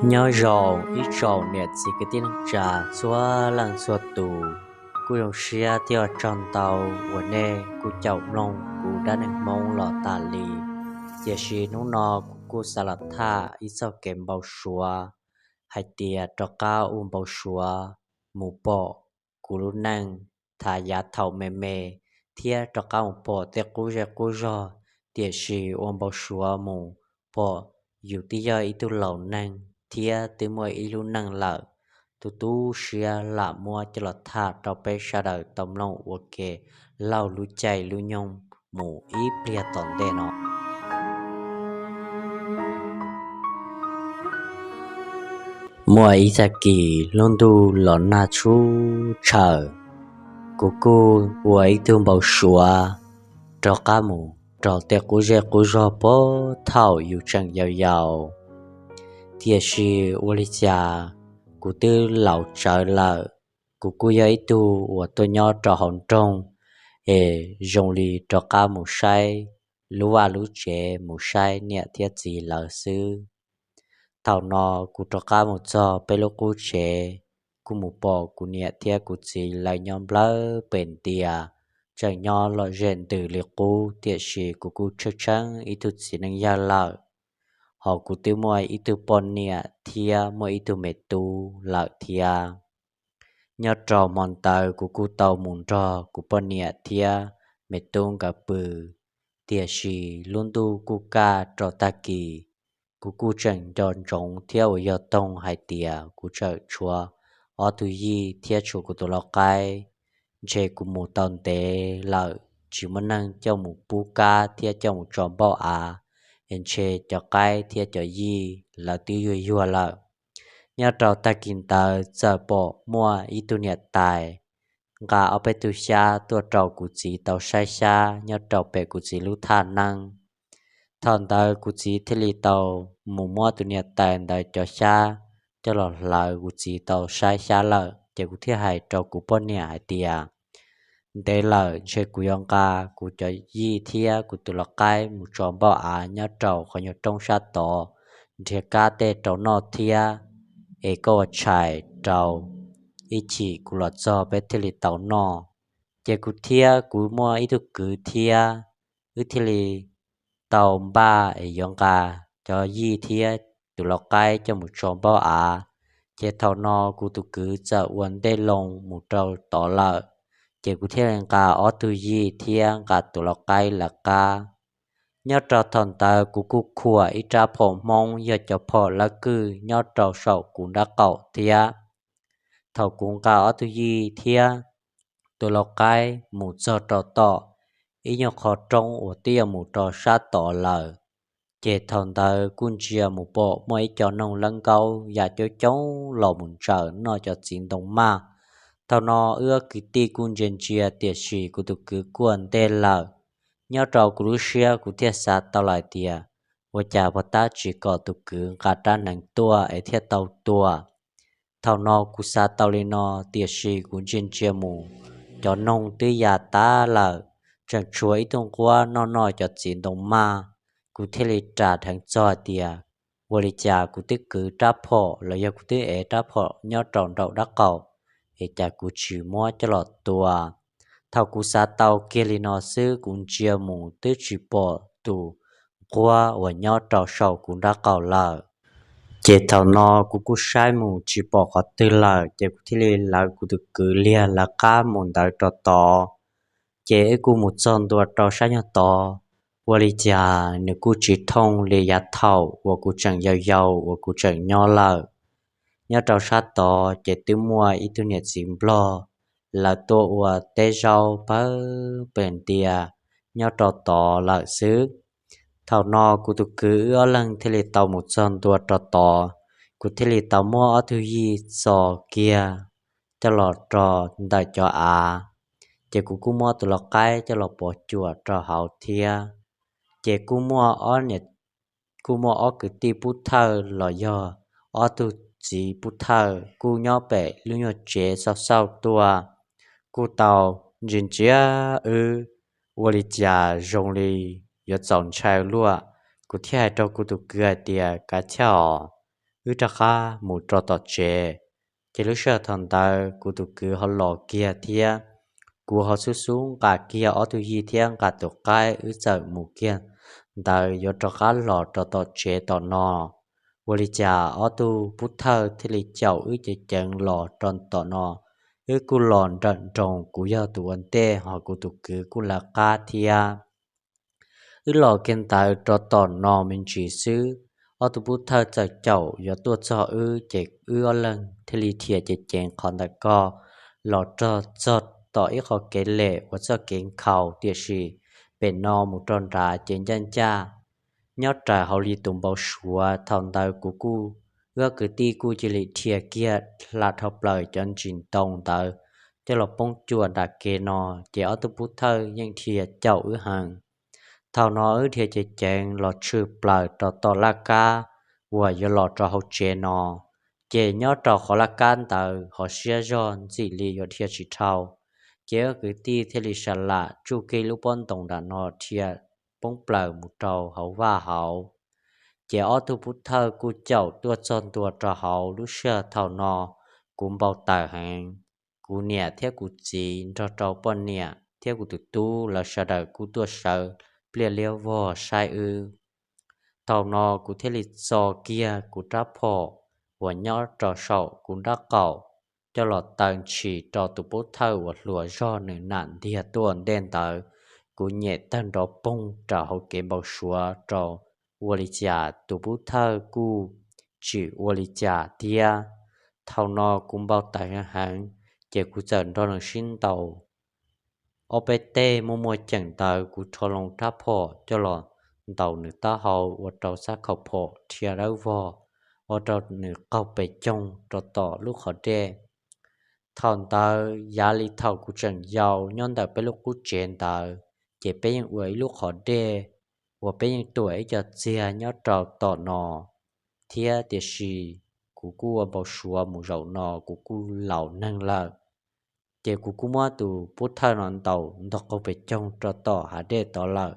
Nyob zoo ib tsoom niam txiv kwv tij neej tsa txhua leej txhua tus, kuj zoo siab thiab ua tsaug ntau uas nej kuj caum mloog kuv dab neeg Hmoob los tas li. Tiam sis hnub no kuv kuj xav los tham ib txoj kev npau suav hais tias rov qab ua npau suav mus pom kuv lub neej thaum yav thaum me me, thiab rov qab mus pom tej qub zej qub zog, tiam sis ua npau suav mus pom yus twb yog ib tug laus neeg thiab twb muaj ib lub neej lawm. Tu tu siab lam muab coj los tham rau peb sawv daws tau mloog ua ke laug lub caij lub nyoog mus ib pliag tom ntej no. Muaj ib tag kis lub ntuj los nag tshub tshawm, kuv kuj ua ib tug npau suav rov qab mus rau tej qub zej qub zog puag thaum yus tseem yau yau. Tiam sis ua li cas kuv twb laus tsawv lawm, kuv kuj yog ib tug uas tuaj nyob rau hauv nroog, es zoo li rov qab mus saib lub vaj lub tsev, mus saib niam thiab txiv lawv xwb. Thaum no kuv rov qab mus txog peb lub qub tsev, kuj mus pom kuv niam thiab kuv txiv lawv nyob nplawg pem ntias, tseem nyob lom zem ntws li qub, tiam sis kuv kuj tsheej tsheej ib tug txiv neej yawg lawm, hos kuv twb muaj ib tug poj niam thiab muaj ib tug me tub lawm thiab. Nyob rau hmo ntawd kuv kuj tau mus nrog kuv poj niam thiab me tub nkawd pw, tiam sis lub ntuj kuj kaj rau tag kis. Kuv kuj tseem nco ntsoov thiab ua yog toog hais tias kuv tseem tshuav ob tug yij thiab tshuav kuv tus lau qaib. Ntshe kuv mus tau ntev lawm, tsis muaj neeg coj mus pub kab thiab coj mus tso npauj av, es ntshe cov qaib thiab cov yij lawv twb yuag yuag lawm. Nyob rau tag kis ntawd txawm pom muaj ib tug niam tais nqa ob peb tug xyab tuaj rau kuv txiv tau saib xyab nyob rau pem kuv txiv lub thaj neeb. Thaum ntawd kuv txiv thiaj li tau mus muab tus niam tais ntawd cov xyab coj los hlawv kuv txiv tau saib xyab lawm, ces kuv thiaj hais rau kuv poj niam hais tias, ntev lawm ntshe kuv yuav nqa kuv cov yij thiab kuv tus lau qaib mus tso npauj av nyob rau qhov nyuag roob sab tod, nrhiav kab tej rau noj thiab, es koj ua tshais rau, ib chim kuv los txog peb thiaj li tau noj. Ces kuv thiab kuv muaj ib tug kwv thiab, wb thiaj li tau npaj es yuav nqa cov yij thiab tus lau qaib coj mus tso npauj av. Ces thaum no kuv tus kwv txawm ua ntej loo mus rau tod lawm, ces kuv thiaj li nqa ob tug yij thiab nqa tus lau qaib lawv qab. Nyob rau thaum ntawd kuv kuj khuam ib rab phom Hmoob yog cov phom lawv kwj nyob rau saum kuv nraub qaum thiab. Thaum kuv nqa ob tug yij thiab tus lau qaib mus txog rau tom ib nyuag qhov roob uas twb yuav mus rau sab tod lawm, ces thaum ntawd kuj ntsia mus pom muaj ib co noog lawb nkaub ya coob coob los mus ntsaws noj cov txiv ntoo maj. Thaum no wb ob kwv tij kuj ntsia ntsia, tiam sis kuv tus kwv kuj ua ntej lawm. Nyob rau kuv lub siab kuv thiaj xav tau lawm tias, ua cas puas tab tsis kom tus kwv nqa rab hneev tuaj es thiaj tau tua. Thaum no kuv xav tau li no, tiam sis kuv ntsia ntsia mus, cov noog twb ya tas lawm, tseem tshuav ib tug nquab noj noj cov txiv ntoo maj. Kuv thiaj li ras dheev txog hais tias, ua li cas kuv twb kwv rab phom los yog kuv twb ev rab phom nyob rau nraum nraub qaum, es cas kuv tsis muab coj los tua? Thaum kuv xav tau kiag li no xwb, kuv ntsia mus twb tsis pom tus nquab uas nyob rau saum kuv nraub qaum lawm. Ces thaum no kuv kuj saib mus tsis pom qhov twg lawm, ces kuv thiaj li lawv kuv tus kwv liag lawv qab mus ntawd rau tod. Ces wb kuj mus txog ntua rau sab nyuag tod, ua li cas nws kuj tsis thooj li yav thaum uas kuv tseem yau yau uas kuv tseem nyob lawm. Nyob rau sab tod ces twb muaj ib tug niam txiv nplog, lawv tuaj ua teb zaub pawg pes ntia nyob rau tod lawm xwb. Thaum no kuv tus kwv wb ob leeg thiaj li tau mus txog ntua rau tod, kuv thiaj li tau muab ob tug yij txo kiag coj los rau ntawm cov av, ces kuv kuj muab tus lau qaib coj los pov cuam rau hauv thiab. Ces kuj muaj ob kwv tij pub thawj los yog ob tug txiv pub thawj kuj nyob pem lub nyuag tsev xauj xauj tuaj, kuj tau ntsia ntsia wb, ua li cas zoo li yuav txaus ntshai luaj. Kuv thiaj hais rau kuv tus kwv hais tias, kav chawj os, wb rov qab mus rau tom tsev. Ces lub sij hawm thaum ntawd kuv tus kwv ho los kiag thiab, kuv ho xub xub nqa kiag ob tug yij thiab nqa tus qaib, wb txawm mus kiag ntawd yuav rov qab los rau tom tsev tom no. Ua li cas ob tug pub thawj thiaj li caum wb ceev ceev los rau tom no. Wb kuj los nrawm nroos, kuv yog tus ua ntej ho kuv tus kwv kuj lawv qab thiab. Wb los kiag ntawd rau tom no me ntsis xwb, ob tug pub thawj txawm caum yuav tuaj txog wb, ces wb ob leeg thiaj li dhia ceev ceev qhov ntawm ko los rau txog tom ib qho kev lem uas txoj kev nkhaus, tiam sis pem no mus rau nrad ces ncaj ncaj. Nyob raws hauv li tus npau suav, thaum ntawd kuv kuj, wb ob kwv tij kuj cia li dhia kiag hla dhau plaws cov ntsis ntoo ntawd coj los poob cuag nram kev no, ces ob tug pub thawj yeej dhia caum wb heev. Thaum no wb dhia ceev ceev los tshwm plaws rau tom laj kab uas yuav los rau hauv tsev no, ces nyob rau qhov laj kab ntawd ho siab zog ntxim li yuav dhia tsis dhau. Ces wb kwv tij thiaj li sa lam tsuj kiag lub pob ntoos nram no dhia poob plaws mus rau hauv vaj hauv. Ces ob tug pub thawj kuj caum tuaj txog ntua rau hauv. Lub sij hawm thaum no kuv npau taws heev. Kuv niam thiab kuv txiv nrog rau poj niam thiab kuv tus tub lawv sawv daws kuj tuaj sawv pliaj liab vog saib wb. Thaum no kuv thiaj li txo kiag kuv rab phom uas nyob rau saum kuv nrab qaum coj los taw ntshis rau tus pub thawj uas hluas zog nws nam ntiag tuaj ntej ntawd. Kuv nyem tawg nrov poog rau hauv kev npau suav rau ua li cas tus pub thawj kuj tsis ua li cas thiab. Thaum no kuv npau taws heev heev, ces kuv txawm nrog nws sib ntaus ob peb teg muaj muaj ceem ntawd. Kuv rho loo rab phom coj los ntaus nws taub hau ua rau xab khaum phom dhia dawb vog, ua rau nws qaug pes coog rau tom lub qhov dej. Thaum ntawd yav li thaum kuv tseem yau nyob ntawm peb lub qub tsev ntawd, ces peb yeej ua ib lub qhov dej uas peb yeej tuam ib co txiag nyob rau tom no thiab, tiam sis kuv kuj ua npau suav mus zaum no kuv kuj laus neeg lawm. Ces kuv kuj muab tus pub thawj no ntaus ntog qaug pes coog rau tom hav dej tod lawm.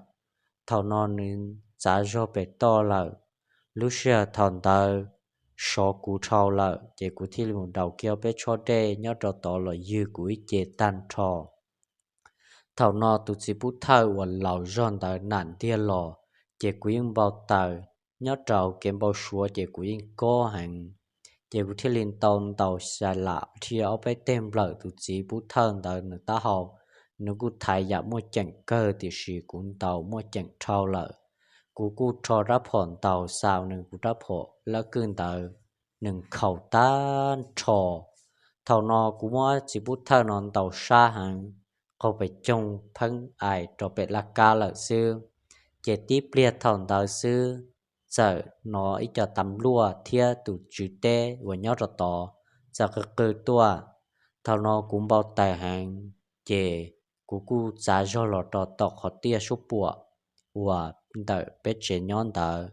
Thaum no nws txav zog pem toj lawm. Lub sij hawm thaum ntawd sov kuv dhau lawm, ces kuv thiaj li mus daus kiag peb tshob dej nyob rau tod los ywg kuv ib ce tag nrho. Thaum no tus txiv pub thawj uas laus zog ntawd nam ntiag los, ces kuv yeej npau taws. Nyob rau kev npau suav ces kuv yeej kob heev, ces kuv thiaj li ntaus ntaus xya lam dhia ob peb teg nplawm tus txiv pub thawj ntawd nws taub hau. Nws kuj thaiv yam muaj ceem kawg, tiam sis kuv ntaus muaj ceem dhau lawm. Kuv kuj rho rab phom ntaus xa nws, kuv rab phom lab kwj ntawd nws nkhaus tag nrho. Thaum no kuv muab txiv pub thawj no ntaus sab heev, qaug pes coog pheeb ais rau pem laj kab lawm xwb. Ces tib pliag thaum ntawd xwb, txawm hnov ib co tas npluaj thiab tus tswv teb uas nyob rau tod txawm qw qw tuaj. Thaum no kuv npau taws heev, ces kuv kuj txav zog los rau tom qhov tiaj suab puam uas ntawm peb tsev nyob ntawd.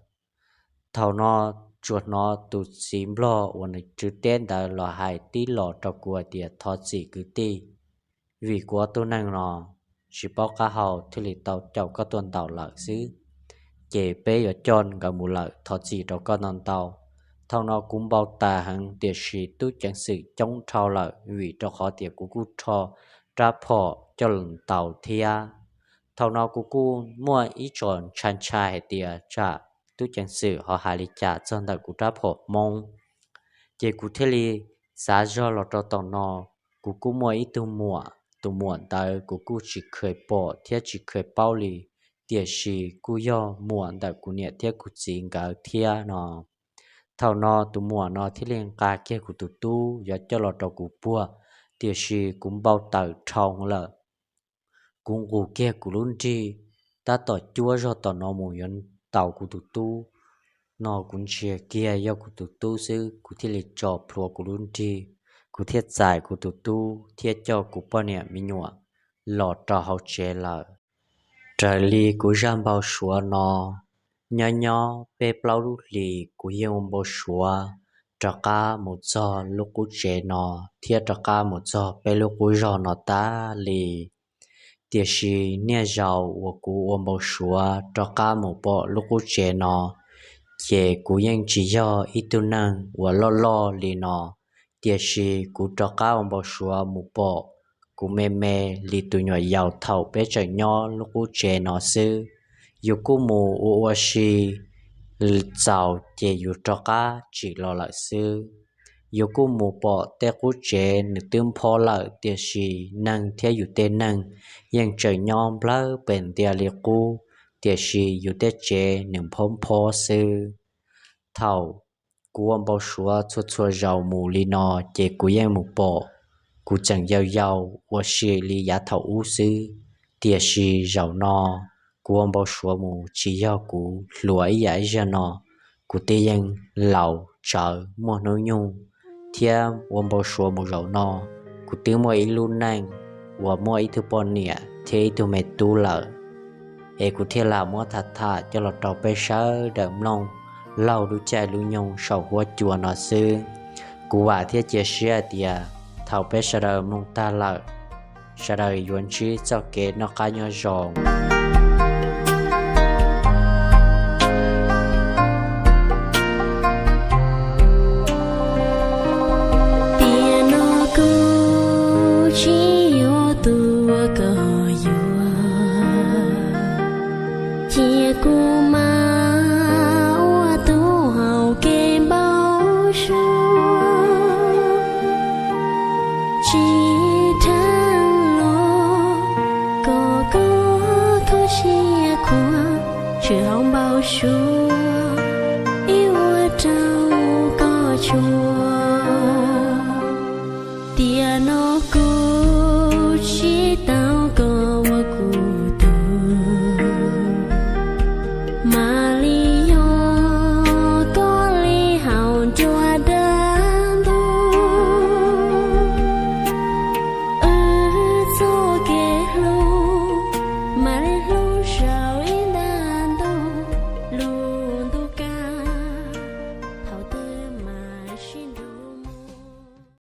Thaum no tsuas hnov tus txiv nplog uas nws tswv teb ntawd los hais tib los rau kuv hais tias, thov txim kwv tij, vim kuv ob tug neeg no tsis paub qab hau thiaj li tau caum koj tuaj ntaus lawm xwb, ces peb yuav coj nkawd mus lawm, thov txim rau koj ntau ntau. Thaum no kuv npau taws heev, tiam sis tub ceev xwm coob dhau lawm, vim rau qhov tias kuv kuj rho rab phom coj los ntaus thiab. Thaum no kuv kuj muaj ib txoj ntshai ntshai hais tias tsam tub ceev xwm ho hais li cas txog ntawm kuv rab phom Hmoob. Ces kuv thiaj li xav zog los rau tom no. Kuv kuj muaj ib tug muam, tus muam ntawd kuv kuj tsis kheev pom thiab tsis kheev paub li, tiam sis kuj yog muam ntawm kuv niam thiab kuv txiv nkawd thiab no. Thaum no tus muam no thiaj li nqa kiag kuv tus tub yuav coj los rau kuv puag, tiam sis kuv npau taws dhau lawm. Kuv nqus kiag kuv lub nrig, tab tom cuab zog tom no mus yuav ntaus kuv tus tub no, kuv ntsia kiag yog kuv tus tub xwb, kuv thiaj li tso plhuav kuv lub nrig, kuv thiaj txais kuv tus tub thiab coj kuv poj niam me nyuam los rau hauv tsev lawm. Raws li kuv zaj npau suav no, nyob nyob peb plaub lub hlis kuv yeej ua npau suav rov qab mus txog lub qub tsev no thiab rov qab mus txog peb lub qub zog no tas li. Tiam sis niaj zaus uas kuv ua npau suav rov qab mus pom lub qub tsev no, ces kuv yeej tsis yog ib tug neeg uas loj loj li no, tiam sis kuv rov qab ua npau suav mus pom kuv me me li tus nyuam yaus thaum peb tseem nyob lub qub tsev no xwb. Yus kuj mus ua ua si txaus ces yus rov qab tsim los lawm xwb. Yus kuj mus pom tej qub tsev nws twb nphob lawm, tiam sis neeg thiab yus tej neeg yeej tseem nyob nplawg pes ntia li qub, tiam sis yus tej tsev nws nphob nphob xwb. Thaum kuv ua npau suav txhua txhua zaus mus li no, ces kuv yeej mus pom kuv tseem yau yau ua si li yav thaum ub xwb. Tiam sis zaum no kuv ua npau suav mus tsis yog kuv hluas ib yam ib zaug no, kuv twb yeej laus tsawv muaj hnub nyoog, thiab ua npau suav mus zaum no kuv twb muaj ib lub neej uas muaj ib tug poj niam thiab ib tug me tub lawm. Es kuv thiaj lam muab tham tham coj los rau peb sawv daws mloog laug lub caij lub nyoog saum huab cua no xwb. Kuv vam thiab cia siab hais tias thaum peb sawv daws mloog tag lawm, sawv daws yuav ntsib txoj kev noj qab nyob zoo. Tiam no kuv tsis yog tus uas koj yuav, cia kuv mam ua tus haus kev npau suav. Tsis dheev los kom koj kho siab khuav, tsis haus npau suav ib ua rau koj tsuaj.